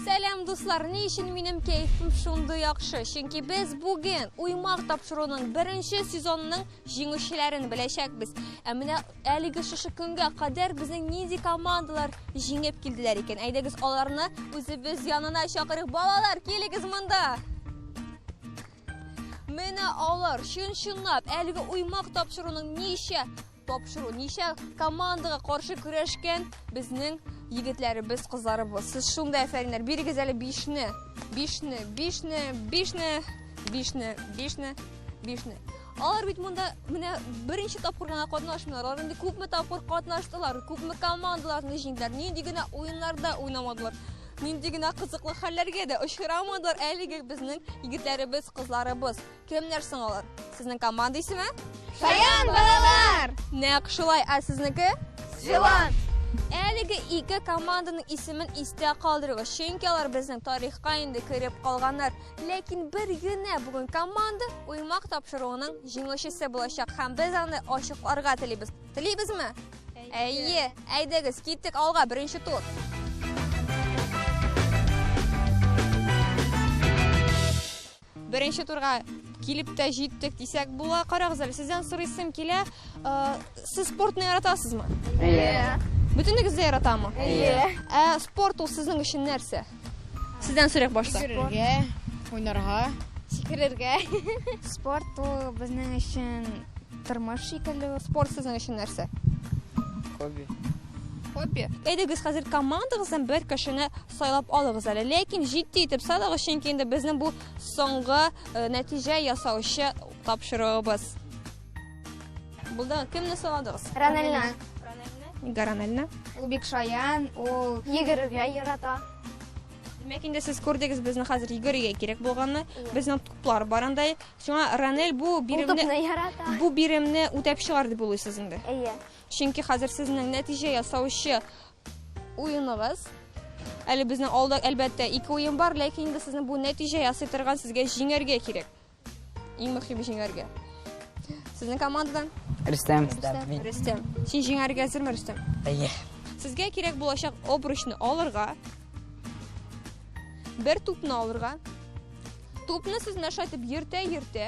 Сәлам, дуслар! Ни өчен минем кәефем шундый яхшы? Чөнки без бүген Уймак тапшыруының беренче сезонының җиңүчеләрен беләчәкбез. Ә менә әлеге шушы көнгә кадәр безнең нинди командалар җиңеп килделәр икән? Әйдәгез аларны үзебез янына чакырыйк. Балалар, килегез монда! Менә алар чын-чынлап әлеге уймак тапшыруның ничә тапшыру, ничә командага каршы көрәшкән безнең егетләребез, кызларыбыз. Сез шундый афәриннәр. Бирегез әле бишне, бишне, бишне, бишне, бишне, бишне, бишне. Алар бит монда менә беренче тапкыр гына катнашмыйлар. Алар инде күпме тапкыр катнаштылар, күпме командаларны җиңделәр, нинди генә уеннарда уйнамадылар. Нинди генә кызыклы хәлләргә дә очрамадылар әлеге безнең егетләребез, кызларыбыз. Кемнәр соң алар? Сезнең команда исеме? Шаян балалар! Нәкъ шулай, ә сезнеке? Җылан! Әлеге ике команданың исемен истә калдырыгыз, чөнки алар безнең тарихка инде кереп калганнар. Ләкин бер генә бүген команда уймак тапшыруының җиңүчесе булачак һәм без аны ачыкларга телибез. Телибезме? Әйе. Әйдәгез, киттек алга, беренче тур. Беренче турга килеп тә җиттек дисәк була. Карагыз әле, сездән сорыйсым килә. Сез спортны яратасызмы? Әйе. Бөтенегез дә яратамы? Әйе. Ә спорт ул сезнең өчен нәрсә? Сездән сорыйк башта. Йөрергә, уйнарга. Сикерергә. Спорт ул безнең өчен тормыш шикелле. Спорт сезнең өчен нәрсә? Хобби. Хобби. Әйдәгез хәзер командагыздан бер кешене сайлап алыгыз әле. Ләкин җитди итеп сайлагыз, чөнки инде безнең бу соңгы нәтиҗә ясаучы тапшыруыбыз. Булды, кемне сайладыгыз? Ранельне. Нигә Ранельне? Ул бик шаян, ул йөгерергә ярата. Димәк, инде сез күрдегез, безнең хәзер йөгерергә кирәк булганны. Безнең туплар бар анда. Шуңа Ранель бу биремне тупны ярата. Бу биремне үтәп чыгар дип уйлыйсыз инде. Әйе. Чөнки хәзер сезнең нәтиҗә ясаучы уеныгыз. Әле безнең алда, әлбәттә, ике уен бар, ләкин инде сезнең бу нәтиҗә ясый торган сезгә җиңәргә кирәк. Иң мөһиме җиңәргә. Сезнең командадан? Рөстәм. Рөстәм. Син җиңәргә әзерме, Рөстәм? Әйе. Сезгә кирәк булачак обручны алырга, бер тупны алырга. Тупны сез менә шулай итеп йөртә-йөртә,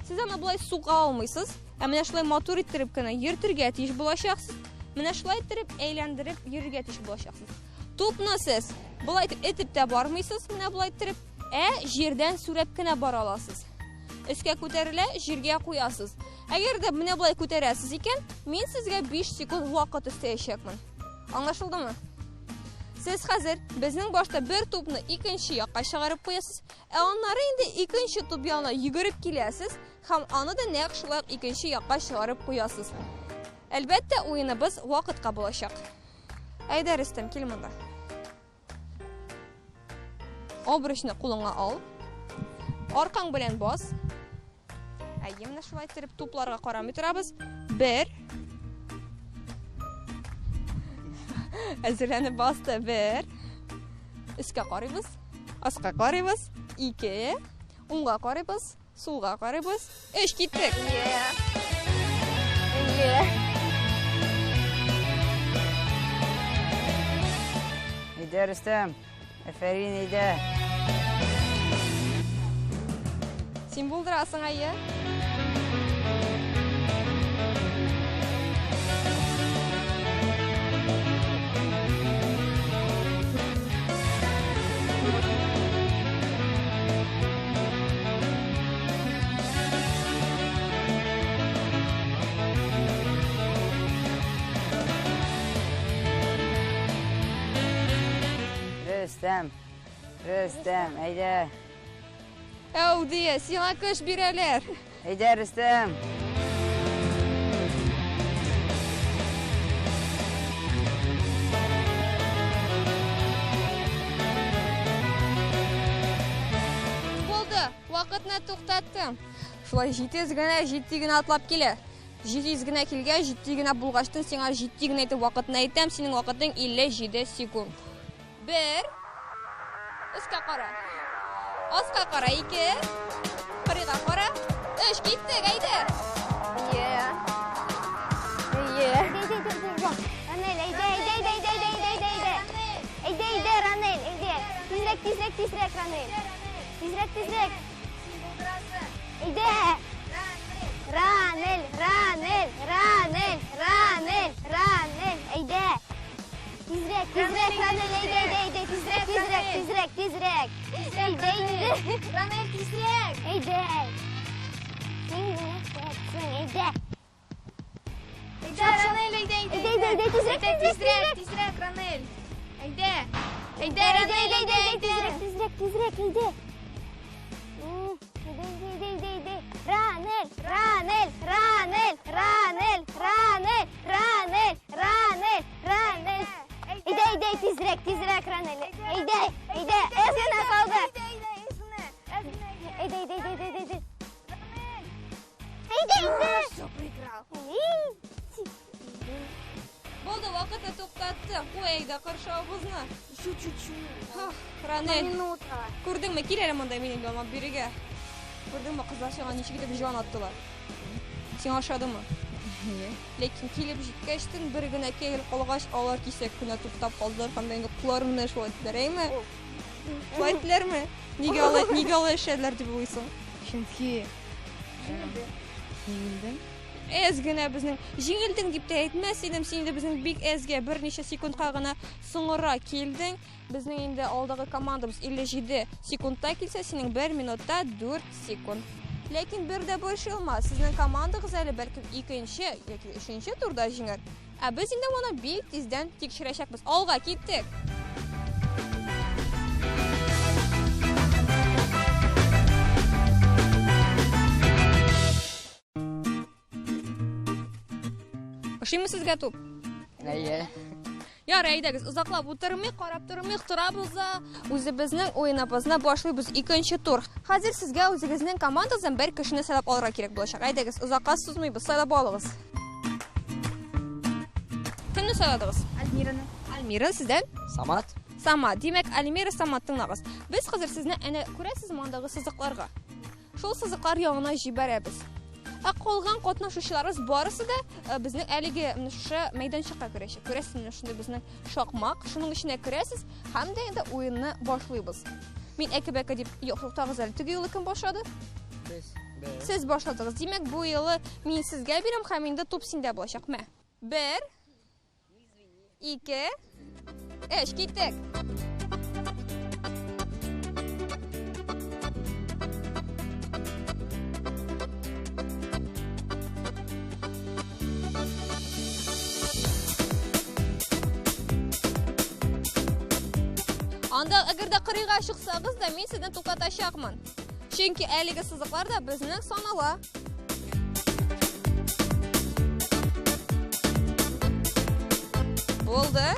сез аны болай суга алмыйсыз, ә менә шулай матур иттереп кенә йөртергә тиеш булачаксыз. Менә шулай иттереп әйләндереп йөрергә тиеш булачаксыз. Тупны сез болай итеп этеп тә бармыйсыз, менә болай иттереп, ә җирдән сүрәп кенә бара аласыз. Өскә күтәрелә, җиргә куясыз. Әгәр дә менә болай күтәрәсез икән, мин сезгә 5 секунд вакыт өстәячәкмен. Аңлашылдымы? Сез хәзер безнең башта бер тупны икенче якка чыгарып куясыз, ә аннары инде икенче туп янына йөгереп киләсез һәм аны да нәкъ шулай ук икенче якка чыгарып куясыз. Әлбәттә, уеныбыз вакытка булачак. Әйдә, Рөстәм, кил монда. Обручны кулыңа ал. Аркаң белән бас. Әйе, менә шулай иттереп тупларга карамый торабыз. Бер. Әзерләнеп басты. Бер. Өскә карыйбыз. Аска карыйбыз. Ике. Уңга карыйбыз. Сулга карыйбыз. Өч, киттек. Әйдә, Рөстәм. Әфәрин, әйдә. Син булдырасың, әйе. Рөстәм, Рөстәм, әйдә. Әүдия, сиңа көч бирәләр. Әйдә, Рөстәм. Булды, вакытны туктаттым. Шулай җитез генә, җитди генә атлап килә. Җитез генә килгәч, җитди генә булгачтын сиңа җитди генә итеп вакытны әйтәм, синең вакытың 57 секунд. Бер. Өскә кара. Аска кара, ике. Кырыйга кара. Өч, киттек, әйдә. Әйе. Әйе. Әйдә, әйдә, әйдә. Ранель, әйдә, әйдә, әйдә, әйдә, әйдә, әйдә, әйдә. Әйдә, әйдә, Ранель, әйдә. Тизрәк, тизрәк, тизрәк, Ранель. Тизрәк, тизрәк. Әйдә. Ранель, Ранель, Ранель, Ранель, Ранель, әйдә. Тизрәк, тизрәк, Ранель, әйдә, әйдә, әйдә, тизрәк, тизрәк, тизрәк, тизрәк. Әйдә инде. Ранель, тизрәк. Әйдә. Син генә кирәксең, әйдә. Әйдә, Ранель, әйдә, әйдә. Әйдә, әйдә, әйдә, тизрәк, Әйдә, тизрәк, тизрәк, тизрәк, Ранель. Әйдә. Әйдә, Әйдә, Ранель, әйдә, әйдә, әйдә, әйдә. тизрәк, тизрәк, тизрәк, әйдә. Әйдә, әйдә, әйдә, әйдә, әйдә. Ранель, Ранель, Ранель, Ранель, Ранель, Ранель, Ранель, Ранель. Әйдә, әйдә, тизрәк, тизрәк, Ранель. Әйдә, әйдә, әз генә калды. Әйдә, әйдә, әзгенә, әзгенә, әйдә. Әйдә, әйдә, әйдә, әйдә, әйдә. Әйдә, әйдә. Все, проиграл. Булды, вакытны туктаттым. Куй әйдә кыршавыбызны. Еще чуть-чуть. Ах, Ранель. Минута. Күрдеңме, кил әле монда минем яныма бирегә. Күрдеңме, кызлар сиңа ничек итеп җан аттылар. Сиңа ошадымы? Ләкин килеп җиткәчтен бер генә кегель калгач, алар кисәк кенә туктап калдылар һәм дә инде кулларын менә шулай иттеләр, әйме? Шулай иттеләрме? Нигә алай, нигә алай эшләделәр дип уйлыйсың? Чөнки җиңелдем. Әз генә безнең җиңелдең дип тә әйтмәс идем, син инде безнең бик әзгә берничә секундка гына соңгыра килдең. Безнең инде алдагы командабыз 57 секундта килсә, синең 1 минутта 4 секунд. Ләкин бер дә борчылма, сезнең командагыз әле бәлкем икенче яки өченче турда җиңәр. Ә без инде моны бик тиздән тикшерәчәкбез. Алга киттек. Ошыймы сезгә туп? Әйе. Ярый, әйдәгез, озаклап утырмыйк, карап тормыйк, торабыз да үзебезнең уеныбызны башлыйбыз. Икенче тур. Хәзер сезгә үзегезнең командагыздан бер кешене сайлап алырга кирәк булачак. Әйдәгез, озакка сузмыйбыз, сайлап алыгыз. Кемне сайладыгыз? Альмираны. Альмира, сездән? Самат. Самат. Димәк, Альмира, Самат тыңлагыз. Без хәзер сезне әнә күрәсезме андагы сызыкларга? Шул сызыклар ягына җибәрәбез. Ә калган катнашучыларыбыз барысы да безнең әлеге менә шушы мәйданчыкка керәчәк. Күрәсез, менә шундый безнең шакмак, шуның эченә керәсез һәм дә инде уенны башлыйбыз. Мин әке-бәке дип, юк, туктагыз әле, теге юлы кем башлады? Без. Сез башладыгыз. Димәк, бу юлы мин сезгә бирәм һәм инде туп синдә булачак. Мә. Бер, ике, өч, киттек. Анда әгәр дә кырыйга чыксагыз да, мин сезне туктатачакмын. Чөнки әлеге сызыклар да безнең санала. Булды.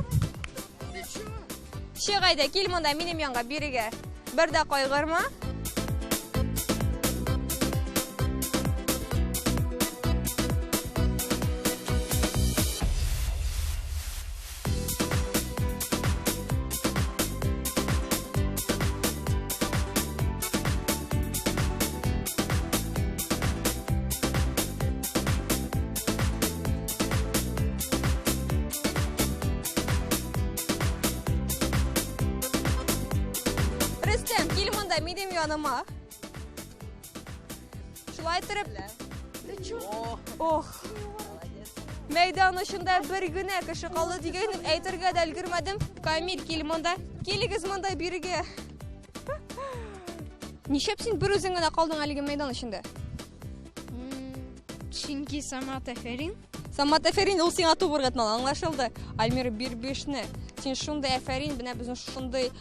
Чык әйдә, кил монда минем янга бирегә. Бер дә кайгырма. Рөстәм, кил монда минем яныма. Шулай иттереп. Ох. Мәйдан очында бер генә кеше калды дигәнем әйтергә дә өлгермәдем. Камил, кил монда. Килегез монда бирегә. Нишләп син бер үзең генә калдың әлеге мәйдан эчендә? Чөнки Самат әфәрин. Самат әфәрин, ул сиңа туп ыргытмалы, аңлашылды. Альмира, бир бишне. Син шундый әфәрин, менә безнең шундый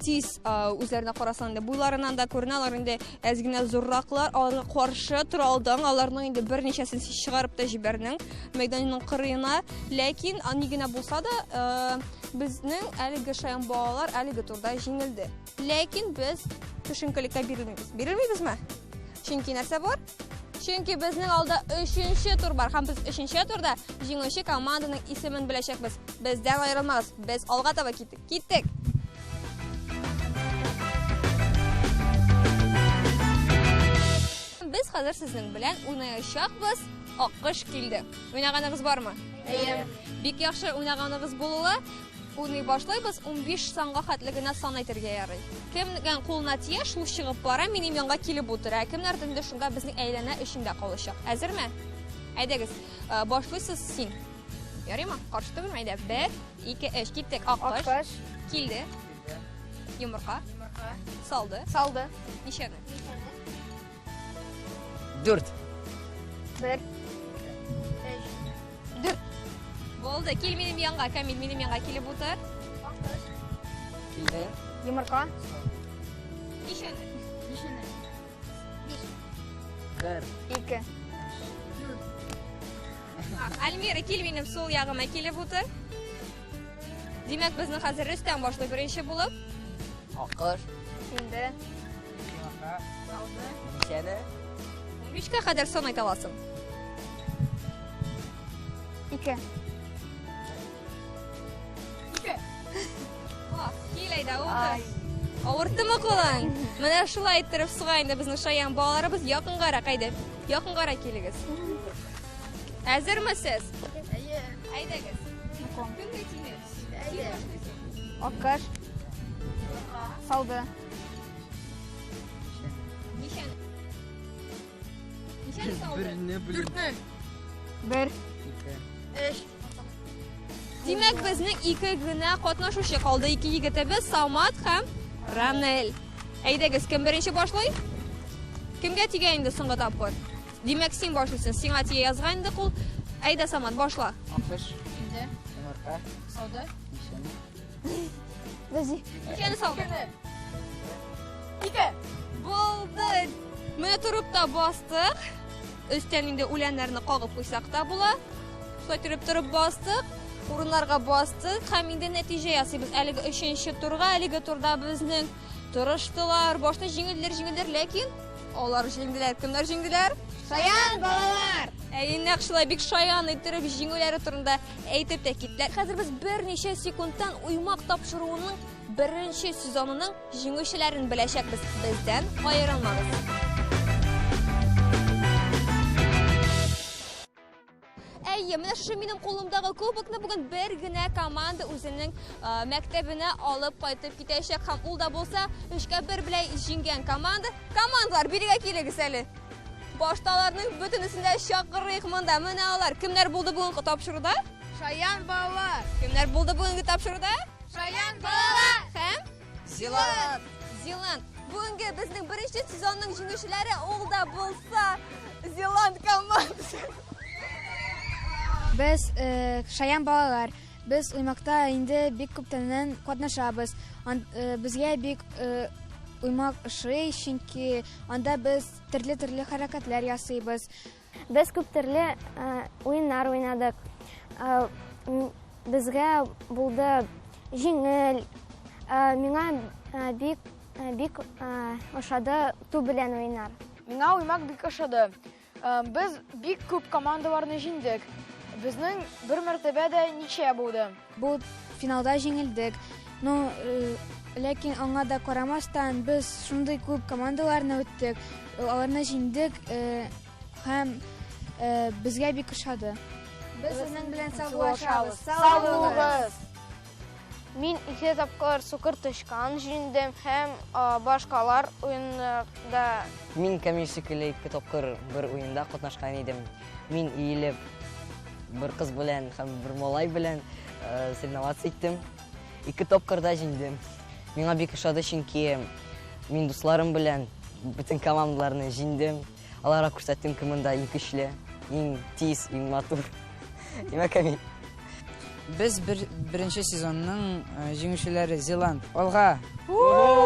тиз үзләренә карасаң инде буйларыннан да күренә, алар инде әз генә зурраклар, аларга каршы тора алдың, аларның инде берничәсен син чыгарып та җибәрдең мәйданның кырыена. Ләкин ни генә булса да, безнең әлеге шаян балалар әлеге турда җиңелде. Ләкин без төшенкелеккә бирелмибез. Бирелмибезме? Чөнки нәрсә бар? Чөнки безнең алда өченче тур бар һәм без өченче турда җиңүче команданың исемен беләчәкбез. Бездән аерылмагыз. Без алга таба киттек. Киттек. Без хәзер сезнең белән уйнаячакбыз. Аккош килде. Уйнаганыгыз бармы? Әйе. Бик яхшы уйнаганыгыз булуы. Уйный башлыйбыз. 15 санга хәтле генә сан әйтергә ярый. Кемнең кулына тия, шул чыгып бара, минем янга килеп утыра. Кемнәр инде шунда безнең әйләнә эчендә калачак. Әзерме? Әйдәгез. Э, башлыйсыз син. Ярыймы? Каршы түгелме? Әйдә. 1, 2, 3. Киттек. Аккош. Аккош. Килде. Йомырка. Салды. Салды. Ничәне? Дүрт. Бер. Дүрт. Булды. Кил минем янга, Камил, минем янга килеп утыр. Килде. Йомырка. Ничәне? Бер. Ике. Альмира, кил минем сул ягыма килеп утыр. Димәк, безнең хәзер Рөстәм башлый беренче булып. Аккош. Килде. Ничәне? 15-кә кадәр сан әйтә аласың. Ике. Ах, кил әйдә, утыр. Авырттымы кулың? Менә шулай иттереп суга инде безнең шаян балаларыбыз якынгарак әйдә. Якынгарак килегез. Әзерме сез? Әйе. Әйдәгез. Кемгә тиде? Син башлыйсың. Аккош. Салды. Ничәне? Ничәне салды? Берне белмим. Бер. Ике. Димәк, безнең ике генә катнашучы калды. Ике егетебез Самат һәм Ранель. Әйдәгез, кем беренче башлый? Кемгә тигә инде соңгы тапкыр? Димәк, син башлыйсың. Сиңа тия язган инде кул. Әйдә, Самат, башла. Аккош. Килде. Йомырка. Салды. Ничәне? Подожди. Ничәне салды? Ике. Булды. Менә торып та бастык. Өстән инде үләннәрне кагып куйсак та була. Шулай торып торып бастык. Урыннарга бастык һәм инде нәтиҗә ясыйбыз. Әлеге өченче турга, әлеге турда безнең тырыштылар. Башта җиңелдер, җиңелдер, ләкин алар җиңделәр. Кемнәр җиңделәр? Шаян балалар. Әйе, нәкъ шулай бик шаян иттереп җиңүләре турында әйтеп тә киттеләр. Хәзер без берничә секундтан уймак тапшыруының беренче сезонының җиңүчеләрен беләчәкбез. Бездән аерылмагыз. Әйе, менә шушы минем кулымдагы кубокны бүген бер генә команда үзенең э, мәктәбенә алып кайтып китәчәк һәм ул да булса 3-кә 1 белән җиңгән команда. Командалар, бирегә килегез әле. Башта аларның бөтенесен дә чакырыйк монда. Менә алар. Кемнәр булды бүгенге тапшыруда? Шаян балалар. Кемнәр булды бүгенге тапшыруда? Шаян балалар. Һәм Зилант. Зилант. Бүгенге безнең беренче сезонның җиңүчеләре ул да булса Зилант командасы. Без э, шаян балалар. Без уймакта инде бик күптәннән катнашабыз. Ан- э, безгә бик э, уймак ошый, чөнки анда без төрле-төрле хәрәкәтләр ясыйбыз. Без күп төрле э, уеннар уйнадык. Э, м, Безгә булды җиңел. Э, Миңа э, бик э, бик э, ошады туп белән уйнар. Миңа уймак бик ошады. Э, Без бик күп командаларны җиңдек. Безнең бер мәртәбә дә ничә булды. Бу финалда җиңелдек. Ну, э, ләкин аңа да карамастан без шундый күп командаларны үттек, аларны җиңдек э, һәм э, безгә бик ошады. Без сезнең белән саубуллашабыз. Сау булыгыз! Мин ике тапкыр сукыр тычкан җиңдем һәм э, башкалар уеннарда Мин Камил шикелле ике тапкыр бер уенда катнашкан идем. Мин иелеп бер кыз белән һәм бер малай белән э, соревноваться иттем. Ике тапкыр да җиңдем. Миңа бик ошады, чөнки мин дусларым белән бөтен командаларны җиңдем. Аларга күрсәттем, кем монда иң көчле, иң тиз, иң матур. Димәк, Камил. Без бер, беренче сезонның э, җиңүчеләре Зеланд. Алга! Ура!